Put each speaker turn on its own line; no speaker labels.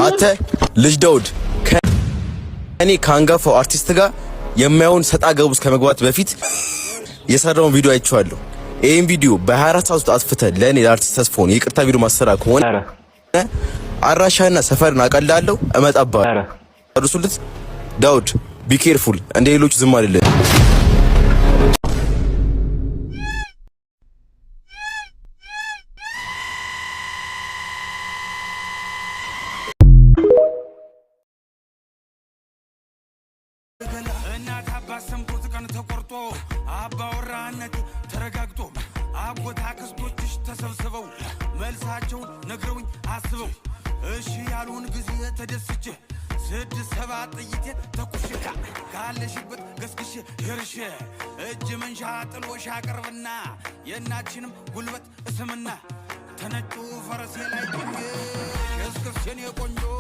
አንተ ልጅ ዳውድ፣ ከእኔ ከአንጋፋው አርቲስት ጋር የማይሆን ሰጣ ገብ ውስጥ ከመግባት በፊት የሰራውን ቪዲዮ አይቼዋለሁ። ይህን ቪዲዮ በ24 ሰዓት ውስጥ አጥፍተህ ለእኔ ለአርቲስት ተስፋውን የይቅርታ ቪዲዮ ማሰራ ከሆነ አድራሻና ሰፈርን አቀላለሁ፣ እመጣብሃለሁ። አድርሱልት። ዳውድ፣ be careful፣ እንደ ሌሎቹ ዝም አልልህ።
እናት አባት ሰምቶት ቀን ተቆርጦ፣ አባወራነት ተረጋግጦ፣ አጎት አክስቶችሽ ተሰብስበው መልሳቸውን ነግረውኝ አስበው እሺ ያሉን ጊዜ ተደስቼ ስድስት ሰባት ጥይቴን ተኩሼ ካለሽበት ገስግሼ ደርሼ እጅ መንሻ ጥሎሽ አቀርብና የእናትሽንም ጉልበት እስምና ተነጩ ፈረሴ ላይ ጭኜ እስክስ የኔ ቆንጆ።